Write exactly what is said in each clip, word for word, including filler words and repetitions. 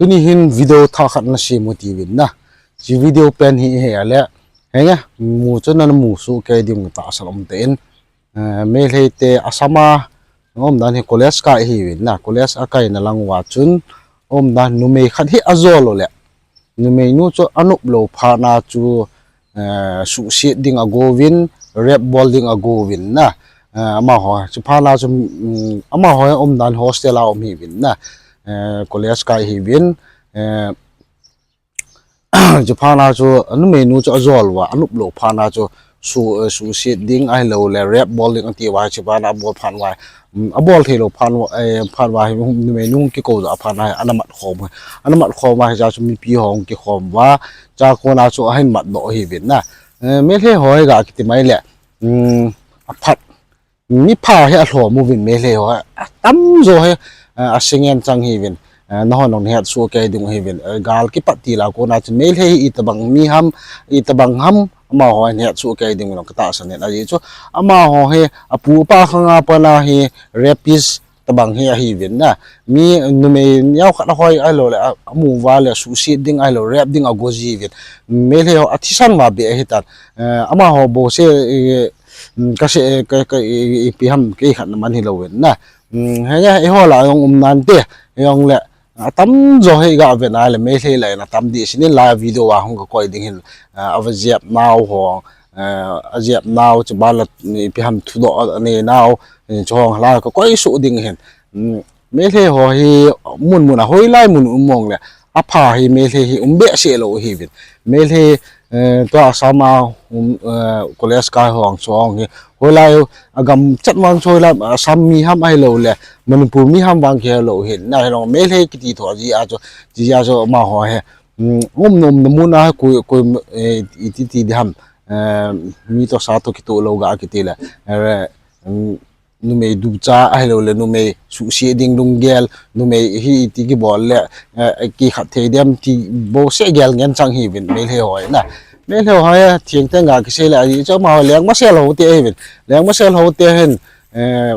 Tuni hin video thah khat nasem u tiuvin na. Hiche video pen hi ihet le, henge, mu chu namu soh kei ding tahsan um tah in. Eh, Meitei te Assam a umdan hi college kai ahiuvin na. College akaina lang uva chun umdan numei khat hi ajol u le, numei nu chu anop lou phat na chu, eh, suhset ding agouvin, rape bol ding agouvin na. Eh, amaho, chuphat na chu, mm, amaho umdan hostel a um ahiuvin na. Eh, college kai ahiuvin. Eh, chuphat na chu numei nu chu ajol uva, anop lou phat na chu su, eh, suhset ding ahilou le rape bol ding ati uva, chuphat na abol phat uva, mm, abol thei lou phat uva, eh, phat uva hi, um, numei nu kikou jo a phat na hi, ana mat khom, ana mat khom uva, hiche chu mipi ho kikhom uva, chua kona chu ahin mat doh ahiuvin na. Eh, Meitei ho hi ga kiti mai le, mm, aphat, mipha hi alhom uvin Meitei ho, atamjo hi, eh, asingen chang ahiuvin, eh, nahon jong nahet soh kei ding ahiuvin, eh, gal kipat til a kona chu Meitei hi itobang mi ham, itobang ham, amaho nahet soh kei ding uvin katahsan in, ajeh chu amaho hi apu apa khang a pat na hi rapist tobang hi ahiuvin na. Mi numei neo khat ahoi ahilou le, a, amu uva le, suhset ding ahilou, rape ding ago jiuvin. Meitei ho athisan uva beh ahitan. Eh, amaho bouseh, eh, mm, kasei, eh, ka, ka, i, i, ipi ham, kei khat naman hilouvin na. Mm, henge, eiho lah a jong um nante, jong le, atamjo hi ga vet na le, Meitei lah in atam dehset in la video a hung kakoi ding hin, eh, ava jep nau ho, eh, ajep nau, chubang le, ipi ham thudoh anei nau, eh, chu hung la kakoi soh ding hin. Mm, Meitei ho hi mun mun a hoilai mun um mong le, apha hi Meitei hi um behseh lou ahiuvin. Meitei, eh, tua Assam a, um, eh, college kai ho chu hi hoilai agam chat vang chu hoilai Assam mi ham ahilou le, Manipur mi ham vang kihelou hin. Na hilou Meitei kiti tho ji a chu, ji a chu amaho hi, mm, um nom na mun a koi, koi, eh, iti ti ding ham, eh, mi toh sa toh kitoh lou ga kiti le, eh, mm, numei ducha ahilou le, numei suhset ding lunggel, numei hi iti kibol le, eh, kikhat thei dem ti bouseh gel ngen chang ahiuvin Meitei ho hi na. Meitei ho hi theng theng ga kisei le, ajeh chu amaho leng masel ho te ahiuvin. Leng masel ho te hin, eh,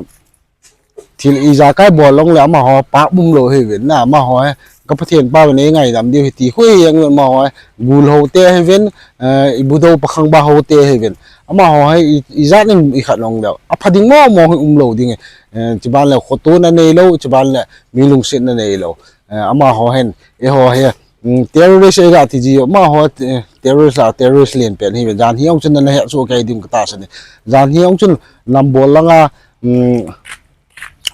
thil ijakai bol jong le amaho pap umlou ahiuvin na, amaho hi, ka Pathen pao nei ngaidam diu ahi ti khu hi jeng uvin amaho hi, gul ho te ahiuvin, eh, ibudou pakhang ba ho te ahiuvin. Amaho hi, i, ijat in ikhat jong le, apha ding momo hi umlou ding, eh, chubang le khoto na neilou, chubang le mi lungset na neilou. Eh, amaho hin, eiho hi, mm, terrorist eiga ti ji, amaho, eh, terrorist la, terrorist len pen ahiuvin. Jan hi jong chun nahet soh kei ding katahsan in. Jan hi jong chun Nambol langa, mm,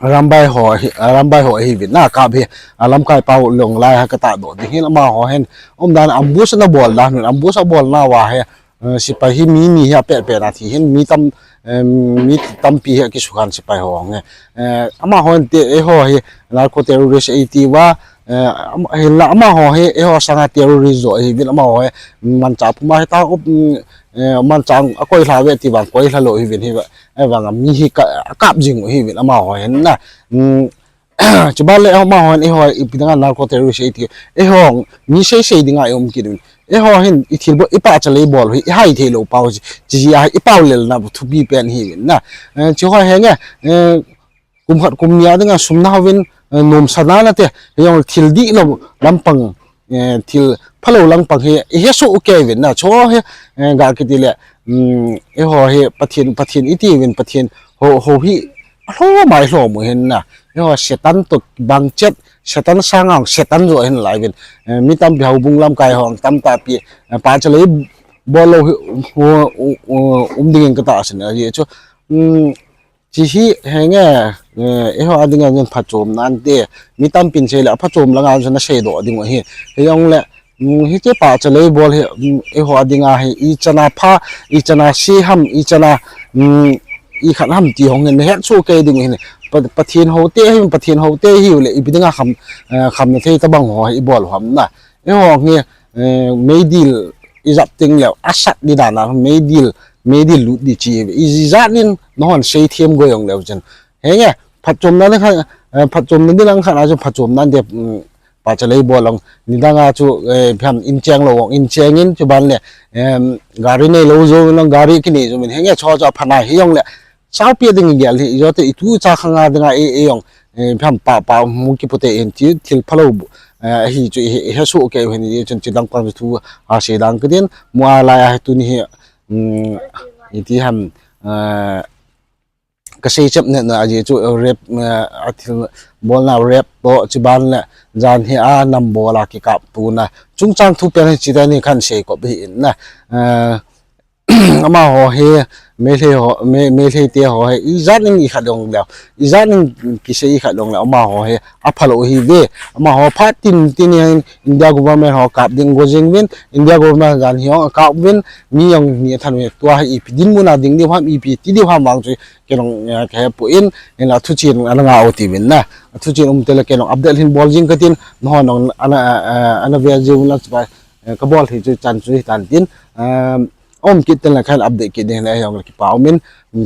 Arambai ho hi, Arambai ho ahiuvin na kap hi, alamkai pao long lai ha katahdoh ding hin amaho hin, umdan ambush ana bol dan hin, ambush abol nauva hi, eh, sepai hi mi ni hi apeh peh na thi hin, mi tam, eh, mi tampi hi akisukhan sepai ho nge. Eh, amaho hin te, eiho hi narco terrorist eiti uva, eh, am-, hinla amaho hi, eiho sanga terrorist jo ahiuvin amaho hi, manchah puma hi ta up, mm, eh, manchah akoi lha uve ti vang koi lha lou ahiuvin hi, eh, vang mi hi ka, akap jing u ahiuvin amaho hin na. Mm, chubang le amaho hin eiho ipi dinga narco terrorist eiti. Eiho mi sei sei dinga i um kit uvin. Eiho hin ithilbol, ipachalei bol hi, ihai thei lou pau chi, chi a ipau lelna thupi pen ahiuvin na. Eh, chi ho henge, eh, kum khat kum ni a dinga sum nauvin, eh, nomsa nante, jong thil dihlou lampang, eh, thil phalou lampang hi, ihe soh u kei uvin na, chu hi, eh, ga kiti le, mm, eiho hi Pathen, Pathen iti uvin, Pathen ho, ho hi, alhom a ilhom u hin na, eiho Satan toh bang chet, Satan sanga, Satan jo hin lai uvin, eh, mi tampi houbung lamkai ho, tamtah pi, eh, pachalei bol lou hi, u, u, u, um ding in katahsan, ajeh chu, mm, chi hi henge, eh, eiho a dinga jong phachom nante, mi tampin sei le, aphachom langa jong nasei doh ding u ahi. Hijong le, mm, hiche pachalei bol hi, mm, eiho a dinga hi, ichan a pha, ichan a se ham, ichan a, mm, ikhat ham ti hong hin, nahet soh kei ding u hin, Pa-, Pathen ho te hi, Pathen ho te hiu le, ipi dinga kham, eh, kham na thei tabang ho hi, ibol u ham na. Eiho hi, eh, meidil ijat teng leu, asat di dan a, meidil, meidil lut di chi, ijat in, nahon sei them go jong leu chen. Henge, phatchomna ding khat, eh, phatchomna ding lang khat a chu phatchomna ding, mm, pachalei bol long, nidang a chu, eh, phian in cheng lou, in cheng in chu ban le, em, gari nei lou jou long, gari kinei jou min, henge, chu chu apha nai hijong le, Saupi ding gel hi, ijo te itu cha khang a ding a e, e jong, eh, phian pa, pa, mu kipu te in chi, thil phalou, Eh, ahi chu i, i hesoh kei u ahin, hijeh chun chidang pan chu thu hasei dang kadin, mu a lai a hi tuni hi, um, iti ham, eh, kasei chep nena ajeh chu, eh, rape, eh, athil bolna rape toh, chuban le jan hi a nam bol a kikap tuna chungchang thu pen hi chidang ni khan sei kop hi in na. Eh, amaho hi, Meitei ho, Mei-, Meitei te ho hi, ijat ning ikhat dong leu, ijat ning kisei ikhat dong leu, amaho hi aphalou ahiuve. Amaho phat tin tin in India government ho kap ding go jing uvin, India government jan hi hung akap uvin, mi jong ni athan uve, tua hi ipi dinmun a ding diu ham, ipi ti diu ham vang chu kei jong, eh, kahepoi, hinla thuchen ana ngah u tiuvin na. Thuchen um teng le kei jong update hin bol jing katin, nahon jong ana, eh, ana ve jing uvin lang chu pa, eh, kabol thei chu chan chu hitan tin, eh, um kit teng le khan update kit ding le jong le kipa umin,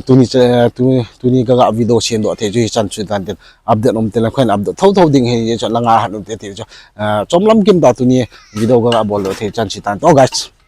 tuni che, tu, tuni kaga video semdoh thei chu hichan chu hitan tin, update um teng le khan update thotho ding ahi, hijeh chun langa hat um te thei chu, eh, chomlam kim ta tuni video kaga boldoh thei chan chu hitan tin. Oh guys.